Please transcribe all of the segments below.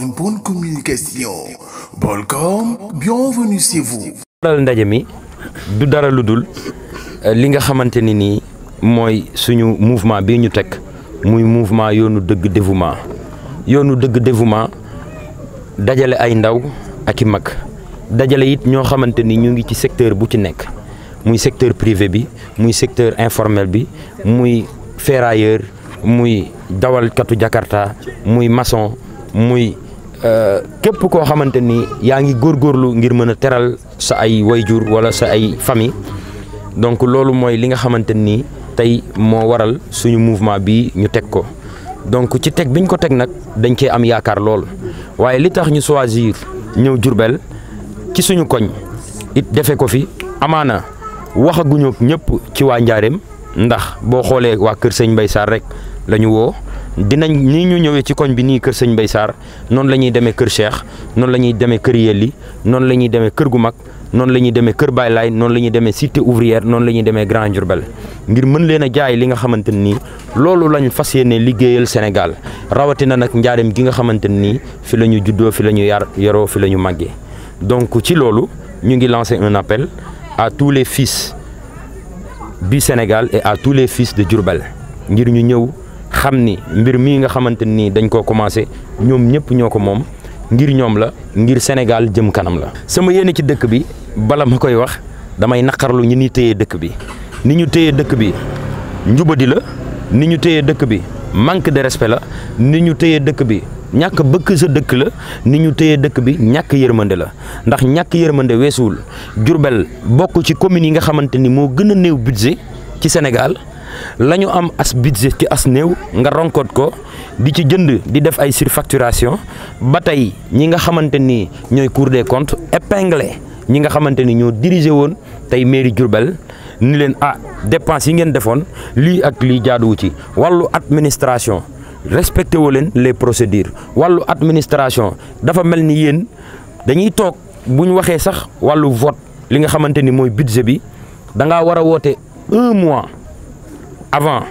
une bonne communication. Bolcom, bienvenue chez vous. ndaje mi du dara ludul li nga xamanteni ni moy suñu mouvement bi ñu tek muy mouvement yoonu deug dévouement dajale ay ndaw ak i mag dajale it ño xamanteni ñu ngi ci secteur bu ci nek muy secteur privé bi muy secteur informel bi muy ferrailleur muy dawal katu Jakarta muy maçon muy képp koo xamante ni yaa ngi góorgóorlu ngir mën a teral sa ay wayjur wala sa ay famille donc loolu mooy li nga xamante ni tey moo waral suñu mouvement bi ñu teg ko donc ci teg biñ ko teg nag dañ cee am yaakaar lool waaye li tax ñu choisir ñëw Diourbel ci suñu koñ it defe ko fi amaana waxaguñu ñëpp ci waa Njaareem ndax boo xoolee waa Kër Sëñ Mbay Sarr rek la ñu woo dinañ ni ñu ñëwee ci koñ bi nii Kër Sëñ Mbay Sarr noonu la ñuy demee Kër Cheikh noonu la ñuy demee Kër Yelli noonu la ñuy demee Kër gu mag noonu la ñuy demee Kër Baay Laay noonu la ñuy demee Cité Ouvrière noonu la ñuy demee Grand Diourbel ngir mën leen a jaay li nga xamante nii loolu lañ fas yéene liggéeyal Sénégal rawatina nag Njaareem gi nga xamante nii fi la ñu juddoo fi la ñu yaroo fi la ñu màggee donc ci loolu ñu ngi lancer un appel à tous les fils du Sénégal et à tous les fils de Diourbel ngir ñu ñëw xam ni mbir mii nga xamante nii dañ koo commencé ñoom ñëpp ñoo ko moom ngir ñoom la ngir Sénégal jëm kanam la. sama yéene ci dëkk bi bala ma koy wax damay naqarlu ñi ni téye dëkk bi ni ñu téye dëkk bi njubadi la ni ñu téye dëkk bi manque de respect la ni ñu téye dëkk bi ñàkk bëgg sa dëkk la ni ñu téye dëkk bi ñàkk yërmande la ndax ñàkk yërmande weesuwul Diourbel bokk ci communes yi nga xamante ni moo gën a néew budget ci Sénégal la ñu am as budget ci as néew nga ronkoot ko di ci jënd di def ay surfacturation ba tey ñi nga xamante ni ñooy Cour des comptes épinglé ñi nga xamante ni ñoo dirigé woon tey mairie Diourbel ni leen dépense yi ngeen defoon lii ak lii jaaduwu ci wàllu administration respecté woo leen les procédures wàllu administration dafa mel ni yéen dañuy toog bu ñu waxee sax wàllu vote li nga xamante ni mooy budget bi da ngaa war a woote 1 mois avant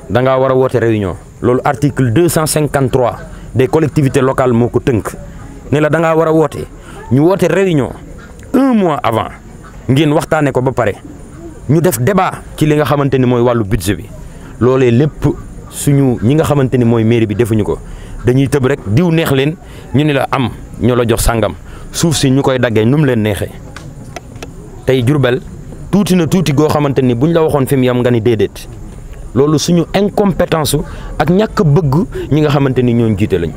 da ngaa war a woote réunion loolu article 253 des collectivités locales moo ko tënk ne la da ngaa war a woote ñu woote réunion 1 mois avant ngeen waxtaanee ko ba pare ñu def débat ci li nga xamante ni mooy wàllu budget bi loolee lépp suñu ñi nga xamante ni mooy mairie bi defuñu ko dañuy tëb rek diw neex leen ñu ni la am ñoo la jox sàngam suuf si ñu koy daggee nu mu leen neexee tey Diourbel tuuti na tuuti goo xamante ni buñ la waxoon fi mu yam nga ni déedéet loolu suñu incompétence ak ñàkk bëgg ñi nga xamante ni ñoo jiite lañ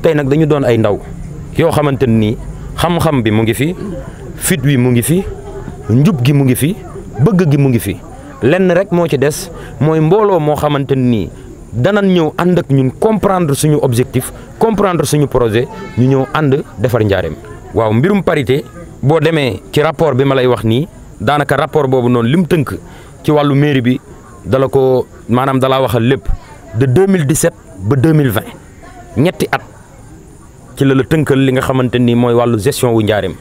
tey nag dañu doon ay ndaw yoo xamante ni xam-xam bi mu ngi fi fit wi mu ngi fi njub gi mu ngi fi bëgg gi mu ngi fi lenn rek moo ci des mooy mbooloo moo xamante ni danañ ñëw ànd ak ñun comprendre suñu objectif comprendre suñu projet ñu ñëw ànd defar Njaareem. waaw mbirum parité boo demee ci rapport bi ma lay wax nii daanaka rapport boobu noonu lim tënk ci wàllu mairie bi dala ko maanaam dalaa waxal lépp de 2017 ba 2020 ñetti at ci la tënkal li nga xamante ni mooy wàllu gestion wu Njaareem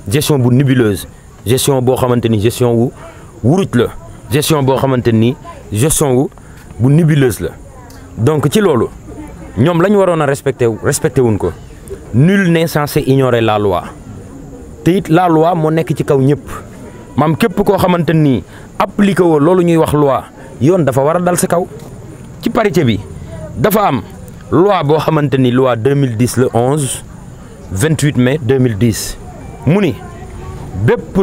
gestion bu nébuleuse gestion boo xamante ni gestion wu wuruj la gestion boo xamante ni gestion wu bu nébuleuse la donc ci loolu ñoom la ñu waroon a respecté wuñ ko nul n'est censé ignorer la loi te it la loi moo nekk ci kaw ñëpp maam képp koo xamante ni appliqué woo loolu ñuy wax loi yoon dafa war a dal sa kaw ci parité bi dafa am loi boo xamante ni loi 2010 le 28 mai 2010 mu ni bépp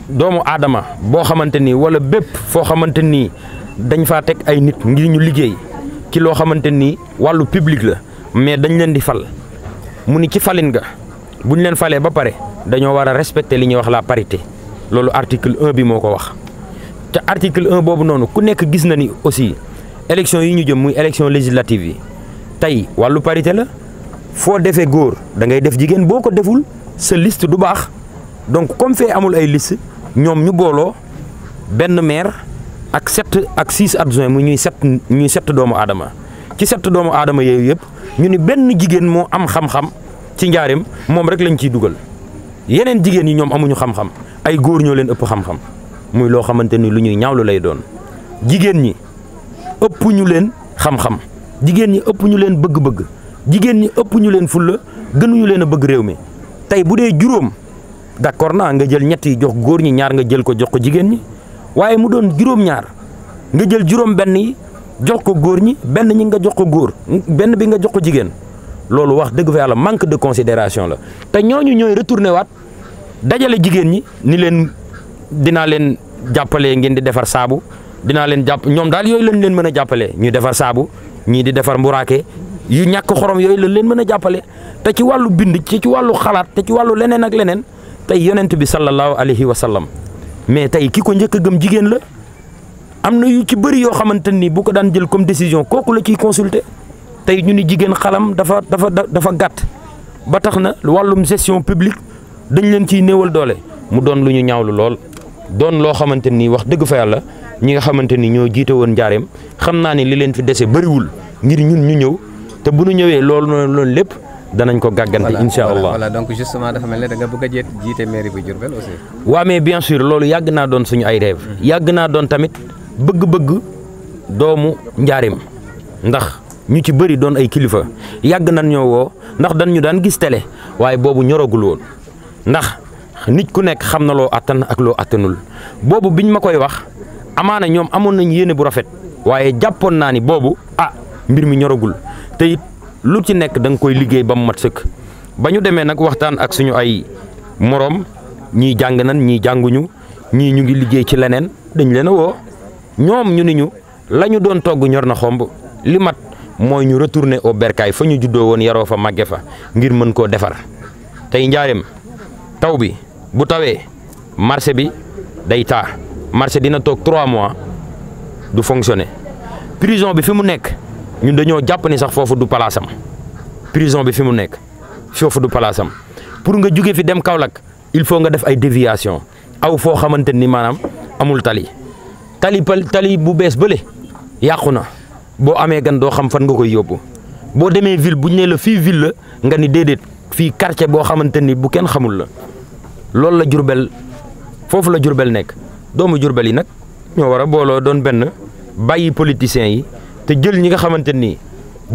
doomu aadama boo xamante ni wala bépp foo xamante ni dañ faa teg ay nit ngir ñu liggéey ci loo xamante ni wàllu public la mais dañ leen di fal mu ni ci falin ga buñ leen falee ba pare dañoo war a respecter li ñuy wax la parité loolu article 1 bi moo ko wax te article 1 boobu noonu ku nekk gis na ni aussi élection yi ñu jëm muy élection législative yi tey wàllu parité la foo defee góor da ngay def jigéen boo ko deful sa liste du baax donc comme fee amul ay liste ñoom ñu booloo benn maire ak 7 ak 6 adjoints mu ñuy 7 doomu aadama ci 7 doomu aadama yooyu yëpp ñu ni benn jigéen moo am xam-xam ci Njaareem moom rek lañ ciy dugal yeneen jigéen yi ñoom amuñu xam-xam ay góor ñoo leen ëpp xam-xam muy loo xamante ni lu ñuy ñaawlu lay doon jigéen ñi ëpp ñu leen xam-xam jigéen ñi ëpp ñu leen bëgg-bëgg jigéen ñi ëpp ñu leen fulla gënuñu leen a bëgg réew mi tey bu dee juróom d'accord naa nga jël ñett yi jox góor ñi ñaar nga jël ko jox ko jigéen ñi waaye mu doon juróom-ñaar nga jël juróom benn yi jox ko góor ñi benn ñi nga jox ko góor benn bi nga jox ko jigéen loolu wax dëgg fa yàlla manque de considération la te ñooñu ñooy retourné waat dajale jigéen ñi ni leen dinaa leen jàppale ngeen di defar saabu dinaa leen jàpp ñoom daal yooyu lañ leen mën a jàppale ñuy defar saabu ñii di defar mburaake yu ñàkk xorom yooyu lañ leen mën a jàppale te ci wàllu bind ci wàllu xalaat te ci wàllu leneen ak leneen tey yonent bi sallallahu alayhi wa sallam mais tey ki ko njëkk a gëm jigéen la am na yu ci bëri yoo xamante ni bu ko daan jël comme décision kooku la ciy consulter tey ñu ni jigéen xalam dafa gàtt ba tax na wàllum gestion publique dañ leen ciy néewal doole mu doon lu ñu ñaawlu lool doon loo xamante ni wax dëgg fa yàlla ñi nga xamante ni ñoo jiite woon njaareem xam naa ni li leen fi dese bëriwul ngir ñun ñu ñëw te bu ñu ñëwee loolu lépp danañ ko gàggante incha allah. voilà donc justement dafa mel ne da nga bëgg a jiite mairie bu Diourbel aussi. waaw mais bien sûr loolu yàgg naa doon suñu ay rêve yàgg naa doon tamit bëgg-bëgg doomu njaareem ndax ñu ci bëri doon ay kilifa yàgg nañ ñoo woo ndax dañ ñu daan gis télé waaye boobu ñoragul woon ndax nit ku nekk xam na loo attan ak loo attanul boobu biñ ma koy wax amaana ñoom amoon nañ yéene bu rafet waaye jàppoon naa ni boobu mbir mi ñoragul te it lu ci nekk da nga koy liggéey ba mu mat sëkk ba ñu demee nag waxtaan ak suñu ay moroom ñii jàng nan ñii jànguñu ñii ñu ngi liggéey ci leneen dañ leen a woo ñoom ñu ni ñu la ñu doon togg ñor na xomb li mat mooy ñu retourner au bercail fa ñu juddoo woon yaroo fa màgge fa ngir mën koo defar tey njaareem taw bi bu tawee marché bi day taa marché dina toog 3 mois du fonctionner prison bi fi mu nekk ñun dañoo jàpp ni sax foofu du palaasam prison bi fi mu nekk foofu du palaasam pour nga jóge fi dem Kaolack il faut nga def ay déviation aw foo xamante ni maanaam amul tali bu bees bële yàqu na boo amee gan doo xam fan nga koy yóbbu boo demee ville bu ñu nee la fii ville la nga ni déedéet fii quartier boo xamante ni bu kenn xamul la loolu la Diourbel foofu la Diourbel nekk doomu Diourbel yi nag ñoo war a booloo doon benn bàyyi politiciens yi te jël ñi nga xamante ni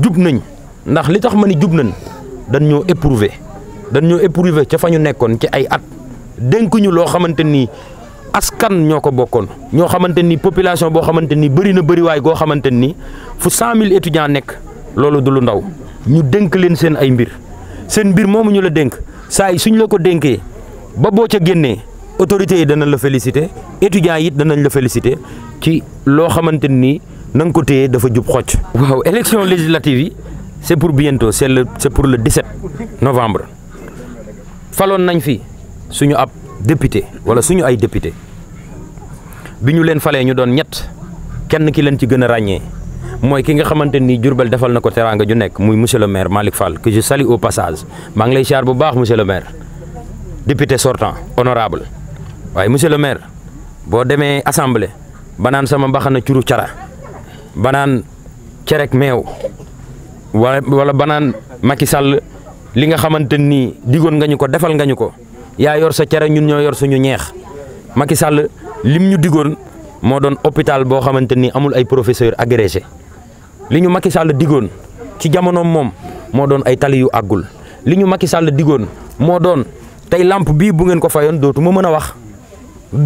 jub nañ ndax li tax ma ni jub nañ dañ ñoo éprouvé ca fa ñu nekkoon ci ay at dénkuñu loo xamante ni askan ñoo ko bokkoon ñoo xamante ni population boo xamante ni bëri na bëriwaay goo xamante ni fu 100000 étudiants nekk loolu du lu ndaw ñu dénk leen seen ay mbir seen mbir moomu ñu la dénk saa yi suñ la ko dénkee ba boo ca génnee autorités yi danañ la féliciter étudiants yi it danañ la féliciter ci loo xamante ni na nga ko téye dafa jub xocc. waaw élection législative yi c'est pour bientôt c'est pour le 17 novembre faloon nañ fi suñu ab député wala suñu ay député bi ñu leen falee ñu doon ñett kenn ki leen ci gën a ràññee mooy ki nga xamante ni Diourbel defal na ko teraanga ju nekk muy monsieur le maire Malick Fall que je salue au passage maa ngi lay siyaar bu baax monsieur le maire député sortant honorable waaye monsieur le maire boo demee assemblée banaan sama mbaxana curu cara banaan cerek meew wala banaan Macky Sall li nga xamante ni digoon nga ñu ko defal nga ñu ko yaa yor sa cere ñun ñoo yor suñu ñeex Macky Sall lim ñu digoon moo doon hôpital boo xamante ni amul ay professeur agrégé li ñu Macky Sall digoon ci jamonoom moom moo doon ay tali yu àggul li ñu Macky Sall digoon moo doon tey lampe bii bu ngeen ko fayoon dootuma mën a wax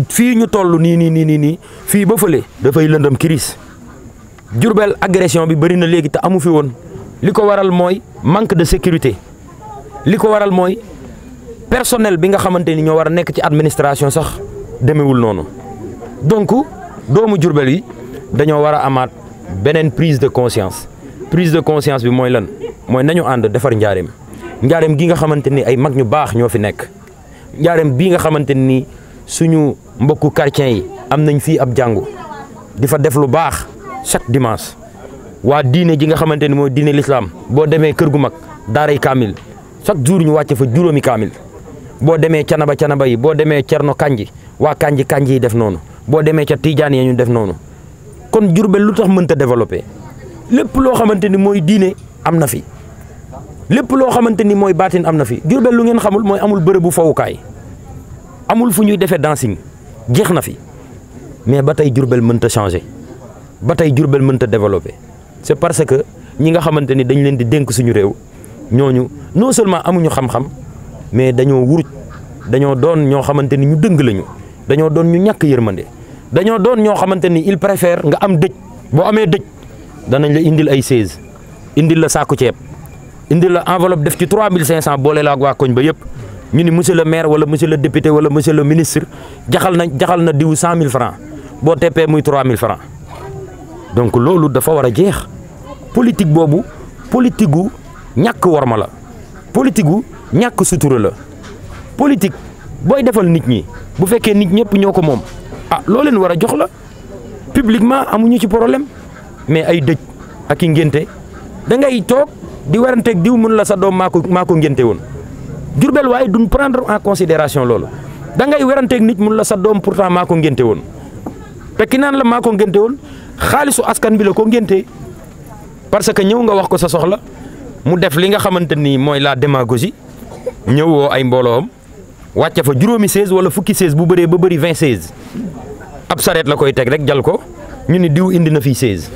fii ñu toll nii fii ba fële dafay lëndëm kiris Diourbel agression bi bëri na léegi te amu fi woon li ko waral mooy manque de sécurité li ko waral mooy personnel bi nga xamante ni ñoo war a nekk ci administration sax demewul noonu donc doomu Diourbel yi dañoo war a amaat beneen prise de conscience bi mooy lan mooy nañu ànd defar njaareem gi nga xamante ni ay mag ñu baax ñoo fi nekk njaareem bii nga xamante ni suñu mbokku chrétiens yi am nañ fii ab jàngu di fa def lu baax chaque dimanche waa diine ji nga xamante ni mooy diine l'islam boo demee kër gu mag daaray kaamil chaque jour ñu wàcce fa juróomi kaamil boo demee canaba yi boo demee cerno kanji waa kanji yi def noonu boo demee ca tijaan yi ñu def noonu kon Diourbel lu tax mënta développé lépp loo xamante ni mooy diine am na fi lépp loo xamante ni mooy baatin am na fi Diourbel lu ngeen xamul mooy amul bërëbu fowukaay amul fu ñuy defee dancing jeex na fi mais ba tey Diourbel mënta changé ba tey Diourbel mënta développé c'est parce que ñi nga xamante ni dañ leen di dénk suñu réew ñooñu non seulement amuñu xam-xam mais dañoo wuruj dañoo doon ñoo xamante ni ñu dëng lañu dañoo doon ñu ñàkk yërmande dañoo doon ñoo xamante ni il préfère nga am dëj boo amee dëj danañ la indil ay 16 indil la saaku ceeb indil la enveloppe def ci 3500 boole la ak waa koñ ba yëpp ñu ni monsieur le maire wala monsieur le député wala monsieur le ministre jaxal na diw 100 000 francs boo teppee muy 3000 francs donc loolu dafa war a jeex politique boobu politique gu ñàkk worma la politique gu ñàkk sutura la politique booy defal nit ñi bu fekkee nit ñëpp ñoo ko moom ah loo leen war a jox la publiquement amuñu ci problème mais ay dëj ak i ngénte da ngay toog di waranteeg diw mën la sa doom maa ko ngénte woon Jurbel waaye duñ prendre en considération loolu da ngay waranteeg nit mën la sa doom pourtant maa ko ngénte woon te ki naan la maa ko ngénte woon xaalisu askan bi la ko ngénte parce que ñëw nga wax ko sa soxla mu def li nga xamante ni mooy la démagogie ñëw woo ay mbooloom wàcce fa juróomi 16 wala fukki 16 bu bëree ba bëri 20 16 ab sareet la koy teg rek jal ko ñu ni diw indi na fii 16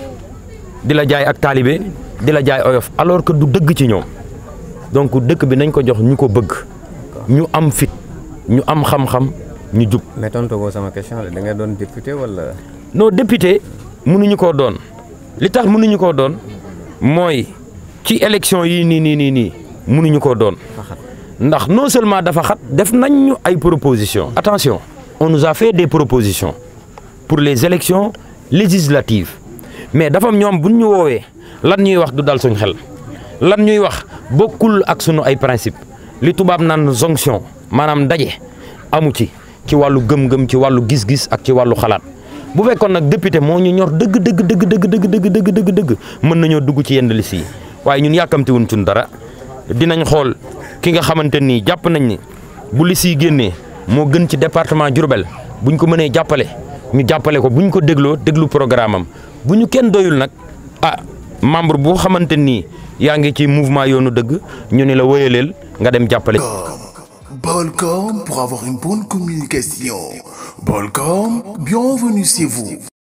di la jaay ak taalibe di la jaay oyof alors que du dëgg ci ñoom donc dëkk bi nañ ko jox ñu ko bëgg ñu am fit ñu am xam-xam ñu jub. mais tontu ko sama question la da nga doon député wala. non député mënuñu koo doon li tax mënuñu koo doon mooy ci élection yi nii mënuñu koo doon ndax non seulement dafa xat def nañ ñu ay propositions attention on nous a fait des propositions pour les élections législatives mais dafa am ñoom buñ ñu woowee lan ñuy wax du dal suñ xel lan ñuy wax bokkul ak sunu ay principe li tubaab naan jonction maanaam ndaje amu ci wàllu gëm-gëm ci wàllu gis-gis ak ci wàllu xalaat bu fekkoon nag député moo ñu ñor dëgg mën nañoo dugg ci yenn liste yi waaye ñun yàkkamti wuñ ci dara dinañ xool ki nga xamante ni jàpp nañ ni bu liste yi génnee moo gën ci département Diourbel buñ ko mënee jàppale ñu jàppale ko buñ ko déglu programme am bu ñu kenn doyul nag membre bu xamante ni yaa ngi ci mouvement yoonu dëgg ñu ne la wéyaleel nga dem jàppale. Bolcom pour avoir une bonne communication. Bolcom, bienvenue chez vous.